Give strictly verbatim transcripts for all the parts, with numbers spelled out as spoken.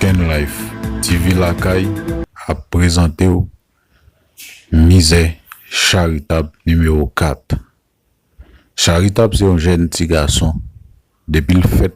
Ken Life, T V Lakay ap prezante w Mizè Charitab nimewo kat. Charitab se yon jèn ti gason. Depi l fèt,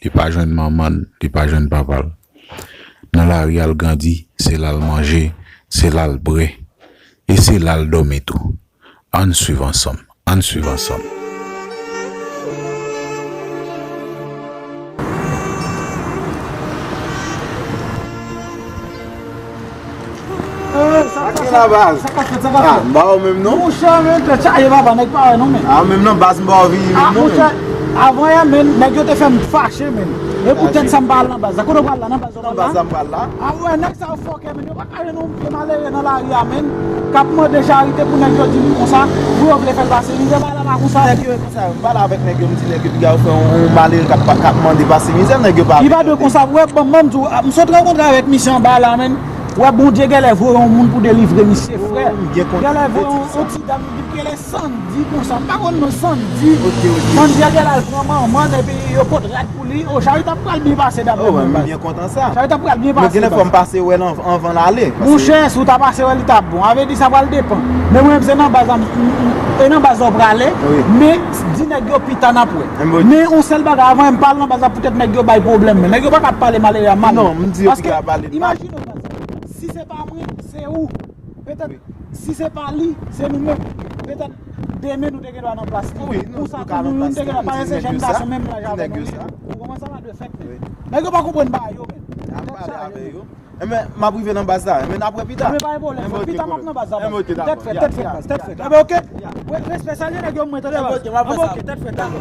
li pa jwenn manman l, li pa jwenn papa l. Nan lari a l grandi, se la l manje, se la l bwè, e se la l dòmi tou. Ann swiv ansanm, ann swiv ansanm. Sa k la baz? Sa k ap fèt, sa k ap fèt? Ah, m pa wè w menm non. Monchè, men tèt chaje papa, nèg pa wè non men. Ah, menm nan baz m pa wè w vini menm non. Ah, monchè, avan yè men, nèg yo te fè m fache men. E poutèt sa m pa al nan baz la. Kote w pral la, nan baz ou pral la? Nan baz la m pral la. Ah, wè, nèg sa yo fòkè men, yo pa ka jwenn yon vye malere nan lari a men, k ap mande charite pou nèg yo di li konsa, pou yo vle fè l pase mizè, bagay la pa konsa. Nèg yo e konsa, m pale avèk nèg yo, m di nèg yo piga yo fè yon, yon malere k ap, k ap mande pase mizè, nèg yo pa vle tande. Li pa dwe konsa, wè, bon, ban m di w, m sot rankontre avèk misye anba la men, wè, Bondye genlè voye yon moun pou delivre misye, frè. Genlè voye yon, yon ti dam, li rele Sandy konsa, m pa konn non Sandy. Ok, ok. Sandy a genlè al pran manman l epi yo pot rad pou li. O, Charitab pral byen pase daprè mwen, baz. Charitab pral byen pase, baz. Mwen genlè fò m pase wè l anvan l ale. Monchè, si w ta pase wè l, li t ap bon. A vle di sa pral depann. Men mwen menm se nan baz la, m, m, m, e nan baz la w prale. Wi. Men di nèg yo pita n ap wè. Men yon sèl bagay, avan m pa al nan baz la poutèt nèg yo bay pwoblèm. Men nèg yo pa ka ap pale malere a mal. Non, m di yo piga pale mal. Paske, imajine w, baz, si se pa mwen, se ou. Petèt, si se pa li, se nou menm. Petèt, demen nou te gen dwa nan plas li. Wi, nou, konsa nou ka tou, nou, nou te gen dwa pase, se jèn gason menm laj avè nou. Ou konprann sa pa dwe fèt menm. Nèg yo pa konprann bagay yo menm. N ap pale avè yo. Enben, m ap rive nan baz la. Enben, n ap wè pita. Enben, pa gen pwoblèm. Pita m ap nan baz la. Enben, ok, dakò. Tèt frèt, tèt frèt, baz, tèt frèt. Enben, ok. Wè, respè, salye nèg yo, mwen tande baz. Enben, ok, m ap fè sa. Enben, ok, tèt frèt, dakò.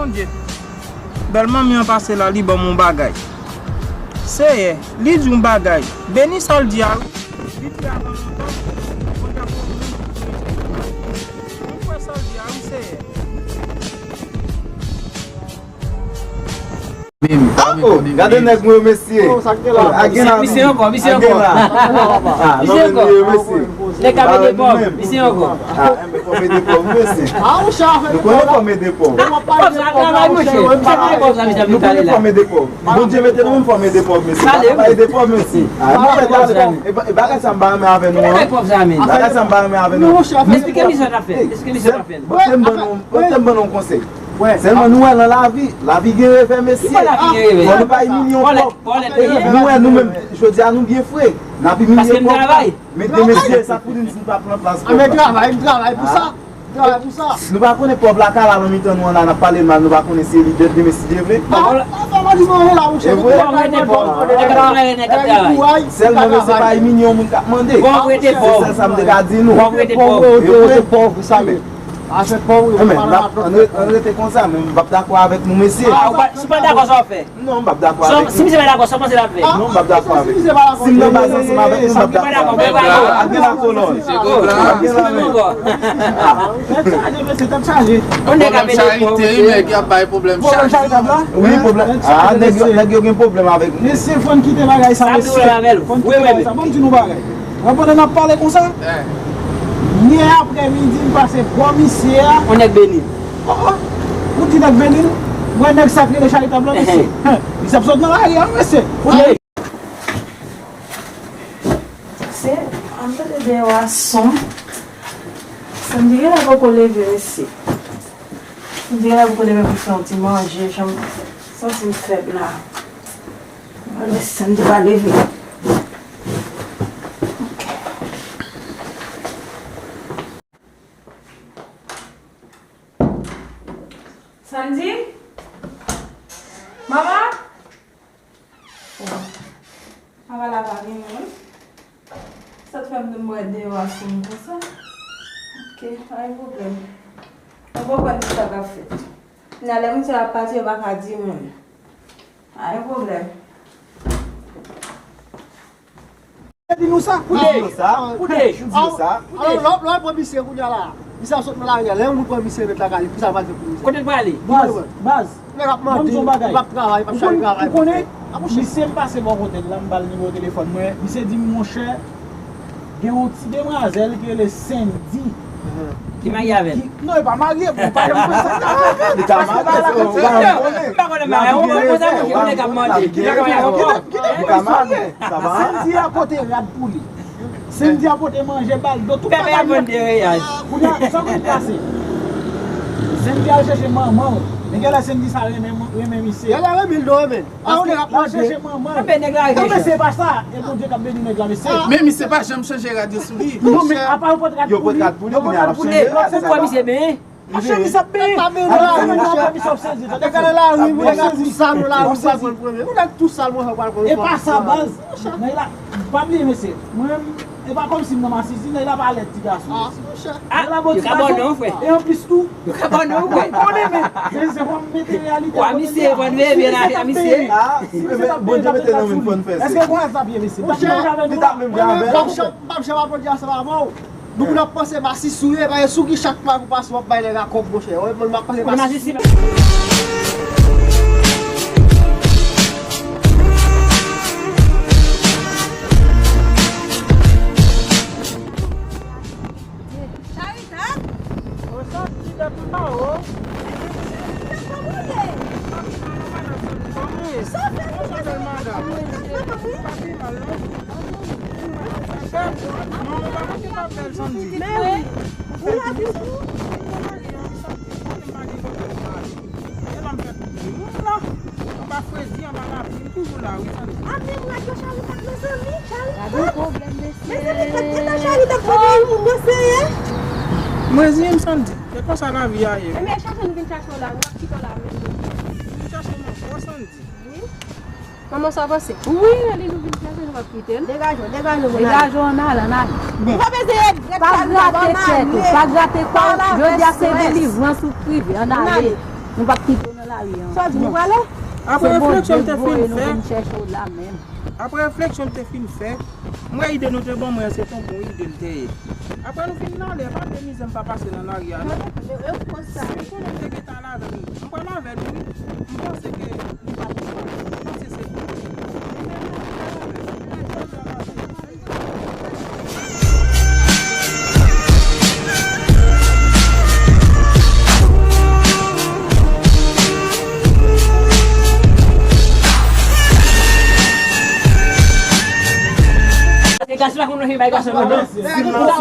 Bondye. Bèl manmi an pase la, li ban m yon bagay. Seyè, li di yon bagay. Beni sa l di a, wi. Li di avan lontan, Bondye ap fè yon moun pou Bondye. Mwen kwè sa l di a, wi, Seyè. Menm, pa menm, oh, gade nèg mwen yo, mesye. Oh, sa k te la. Misye ankò, misye ankò. Ah, misye ankò. Nèg k ap ede pòv, misye ankò. Ah, enben, fò m ede pòv, mesye. Ah, ou chè afè de pòv la. Nou konnen fò m ede pòv. Pòv sa travay, monchè. Sa travay pòv sa, mesye, ap pale la. Nou konnen fò m ede pòv. Bondye mete nou menm fò m ede pòv, mesye. Pa ede pòv, mesye. Ah, nou fè travay. E bagay sa m pa renmen avè nou, an. Bagay sa m pa renmen avè nou. Esplike misye sa t ap fè. Esplike misye sa t ap fè. Bon, se m ban nou, bon, se m ban nou yon konsèy. Sèlman nou wè nan lavi, lavi gen revè, mesye. Fò nou pa imilye yon pòv. Nou wè nou menm, jodi a nou byen fre. N ap imilye pòv la. Men demen si sa pou nou, nou pa pran plas pòv la. Men travay, m travay pou sa. M travay pou sa. Nou pa konnen pòv la ka la nan mitan nou an la, n ap pale l mal, nou pa konnen si e li dèt demen si Dye vle. Sèlman mesye pa imilye yon moun k ap mande. Se sèl sa m te ka di nou. Pòv rete pòv. Pòv rete pòv, sa ye. Afè pòv, wi, ann rete konsa, men m p ap dakò avèk nou, mesye. Ah, ou pa, si w pa dakò, sa w ap fè? Non, m p ap dakò avèk nou. Si misye pa dakò, sa w panse l ap fè? Non, m p ap dakò avèk nou. Si m nan baz ansanm avèk nou, m p ap dakò avèk nou. Ap gen lakolòn. Ap gen lakolòn. Tèt chaje, mesye, tèt chaje. Yon nèg ap ede pòv, mesye. Ki ap bay pwoblèm chaje. Wi, pwoblèm. Ah, nèg yo, nèg yo gen pwoblèm avèk nou. Mesye, fò n kite bagay sa, mesye. Fò n kite bagay sa. Ban m di nou bagay. Mwen pandan n ap pale konsa, yè aprèmidi m pase bò misye a. On nèg Benin. Oh, oh. Ou di nèg Benin? Mwen nèg sa k rele Charitab la, mesye. Misye ap sot nan lari a, mesye. Se, an tande deyò a son. Sandy genlè poko leve, mesye. Sandy genlè poko leve pou fè yon ti manje, jan m santi m fèb la. Mwen lè Sandy pa leve. Ok. Sandy? Manman? Papa la pa gen moun. Sa t fè m vin wè deyò a sou m konsa. Ok, pa gen pwoblèm. Mwen konprann ki sa k ap fèt. Kounya lè moun sa yo ap pati, yo pa ka di moun. Pa gen pwoblèm. Di nou sa. Pou de. Di nou sa. Pou de. Di nou sa. Alò, lè, lè w pran misye kounya la, misye ap sot nan lari a, lè yon moun pran misye met lakay li, kisa l pral fè pou misye? Kote l prale? Baz, baz. Nèg ap mande, li p ap travay, li p ap chache travay. Ou konnen, misye m pase bò kote l la, m ba l nimewo telefòn mwen. Misye di m, monchè, gen yon ti demwazèl ki rele Sandy. Ki marye avè l? Non, li pa marye, bon, pa janm konn sa. Li ka marye, se ou pa janm konnen. M pa konnen marye, ou konn sa, monchè, nèg ap mande. Li ka marye. Sandy a pote rad pou li. Sandy a pote manje ba l, dlo, tout bagay bon. Kounya, sa konn pase? Sandy al chèche manman l. Men genlè Sandy sa renmen, renmen misye. Genlè renmen l, dwe renmen l. Paske l al chèche manman l. Enben, nèg la rete. Non, men se pa sa. E Bondye k ap beni nèg la, mesye. Men misye pa janm chanje rad yo sou li. Non, men apa yo pot rad pou li? Yo pot rad pou li, kounya l ap chanje rad. Pou kwè misye benyen? Monchè, misye ap benyen. Ap benyen, monchè. Misye ap sezi, tande. Nèg la lari, nèg la tou sal nan lari, ou pral pran l premye. Ou nèg tou sal, monchè, ou pral pran l premye. E pa sa, baz. Nèg la, pa bliye, mesye. Mwen menm, e pa kòmsi m nan masisi, nèg la pa lèd ti gason, mesye. Nèg la bon ti gason. E anplis tou, yo ka ban non, frè. Ou konnen, men, se, se pou m mete reyalite. Wa misye, wa nou ye byen a misye. Ah, si Bondye mete nan men fò n fè sa. Èske gras ap ye, mesye? Monchè, li t ap menm jan avè l. M p ap janm, m p ap janm aplodi ansanm avè w. Nou moun ap panse masisi w ye, paske sou ki chak fwa pou pase w ap bay nèg la kòb, monchè. Ou menm m ap panse masisi. Charitab? Ou santi depi anwo. Sa fè nou fè sa? Pi mal, non? Men wi. Ou la toujou? Epa m fè pou moun la. Anba fredi, anba lapli, m toujou la, wi, Sandy. Ap vin rad yo Charitab, mezanmi, Charitab. Gade pwoblèm, mesye. Mezanmi, fèk gen nan Charitab, fèk gen moun nan seye. Mwen di m, Sandy, se konsa lavi a ye. Ebyen, chache nou vin chache w la, nou ap kite w la menm. Vin chache m ankò, Sandy. Wi. Manman, sa panse? Wi, Eli, nou vin chache, nou p ap kite l. Degaje w, degaje w, degaje w, ann ale, ann ale. Ou pa bezwen regrèt sa, nou pa grate tèt ou, pa grate kò w. Jodi a se delivrans ou k rive, ann ale. Nou p ap kite w nan Sa di nou prale? Apre refleksyon m te fin fè, apre refleksyon m te fin fè, m wè ide nou te ban mwen an, se t on bon ide l te ye. Apre nou fin ale, pa de mizè m pa pase nan lari a non. Si m konnen m te gentan al avè nou, m pral avè nou wi. M panse ke li pa pou mwen. M panse se pou mwen. E gason pa konn bay gason lodan. Si l ap mande,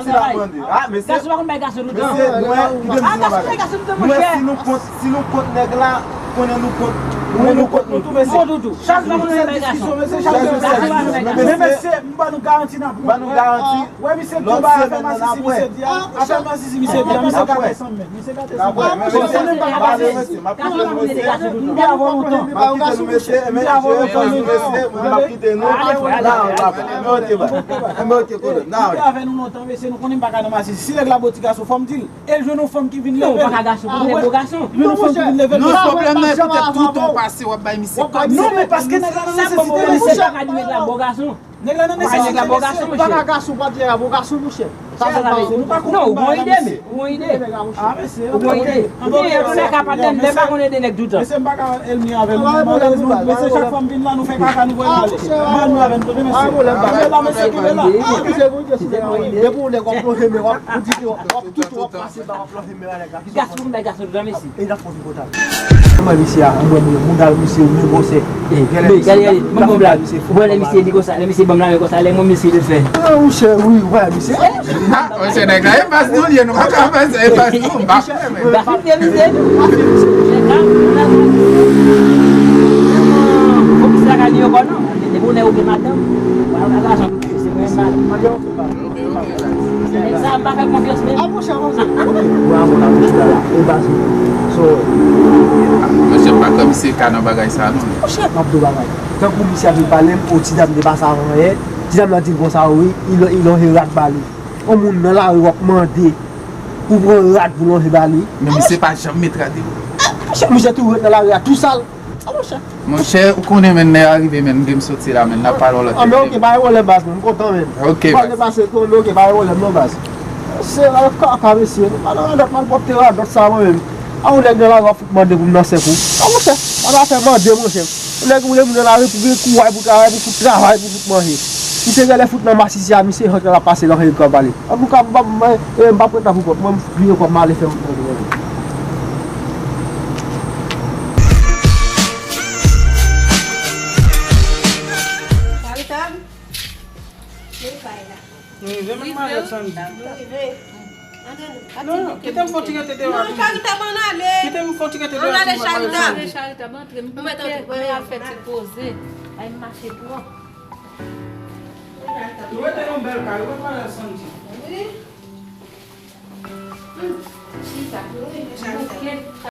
si l ap mande. Ah, mesye. Gason pa konn bay gason lodan. Mesye, nou wè, kite m di nou bagay. Nou wè, si nou kont, si nou kont nèg la, konnen nou kont, konnen nou kont nou tou. Kont ou tou. Gason pa konn bay gason. Gason pa konn bay gason. Men mesye, m ba nou garanti n ap pran. Ba nou garanti. Wè, misye tou ba afè masisi, misye di a. Afè masisi, misye di a. Misye gate sanm men. Misye gate sanm men. Apre, men mesye, pa pale mesye, m ap kite nou mesye. M pa kite nou mesye, men je, mesye, m ap kite nou. Nan, papa. Men ok, ba. Men ok, kolonn. Nan, ok. Avè nou lontan, mesye, nou konnen m pa ka nan masisi. Si nèg la bo ti gason, fò m di l. E l jwenn yon fanm ki vin leve. Non, ou pa ka gason, pou nèg bo gason. Jwenn yon fanm ki vin leve. Non, pwoblèm nan, e poutèt toutan w pase, w ap bay misye kòb. Non, men paske nèg la nan nesesite, mesye. Ou pa ka di nèg la bo gason. Nèg la nan nesesite, mesye. Ou pa ka gason, ou pa di nèg la bo gason, monchè. Sa se pa nou pa konprann. Non, ou gon ide, men. Ou gon ide. Ah, mesye. Ou gon ide. Ou gon ide. Ou gon ide. Ou gon ide. Ou gon ide. Mesye, m pa ka ènmi avè nou. Malerezman, mesye, chak fwa m vin la, nou fè kaka, nou voye m ale. Ban nou avè nou, mesye. Kenbe la, mesye, kenbe la. Ah, mesye, gon ide sou nèg la, wi. Depi yon nèg w ap plonje men, w ap, ou di ke w ap, w ap tout, w ap pase ba, w ap plonje men a nèg la. Gason pou bay gason lodan, mesye. E n ap fon ti kontak. Kòman misye a? Mwen, mwen, mouda misye, mwen, gwosè. Gade, gade, gade, mwen, mwen, blague. Mwen, lè misye di konsa, lè misye ban m lamen konsa, lè mwen, misye te fè. Ah, monchè, wi, wè, misye. Ah, monchè, nèg la, e baz nou l ye, nou pa ka fè sa, e baz nou, m pa konnen, men. Ba fim de misye. Fokis la ka li yo kò non. Depi w nèg ou gen madanm, w a gason, se mwen mal. Nèg sa a m pa fè konfyans menm. Ah, monchè, monchè. Ok, bravo, la, monchè, la, la. E baz nou. So, monchè, m pa kwè misye ka nan bagay sa, non. Monchè, m ap di w bagay. Tankou misye ap vin pale m, o ti dam te pase avan yè. Ti dam nan di l konsa, wi, li, li lonje rad ba li. On moun nan lari w ap mande pou pran rad pou lonje ba li. Men misye pa janm met rad li. Ah, monchè, misye toujou ret nan lari a tou sal. Ah, monchè. Monchè, ou konnen, men, lè a rive, men, m gen m soti la, men, n ap pale yon lòt. Ah, men ok, pa gen pwoblèm, baz, mwen, m kontan, men. Ok, baz. Pase, ok, pa gen pwoblèm, non, baz. Se la, kaka, mesye, nou pa nan radòt, m al pòte radòt sa, mwen, menm. A, yon nèg nan lari w ap fout mande pou m nan sèk ou. Ah, monchè, pa nan afè mande, monchè. Yon nèg ou vle moun nan lari pou gen kouray, pou travay, pou fout travay, pou fout manje. Misye genlè fout nan masisi a, misye rantre la pase nan rèd kò pale. Antouka, m p ap, mwen, e, m p ap ret la pou kont mwen, m vire kò m ale fè wout mwen. Charitab, se kay la. Nou rive, men Mariette Sandy. Nou rive. Non, kite m fon ti rete deyò. Non, Charitab, ann ale. Kite m fon ti rete deyò. Ann ale, Charitab. Ann ale, Charitab, antre. M pè, mwen al fè ti poze. Ay, m mache twòp. Nou rete nan bèl kay, wi, Mariette Sandy. Wi. Hmm. Chita. Wi, Chita.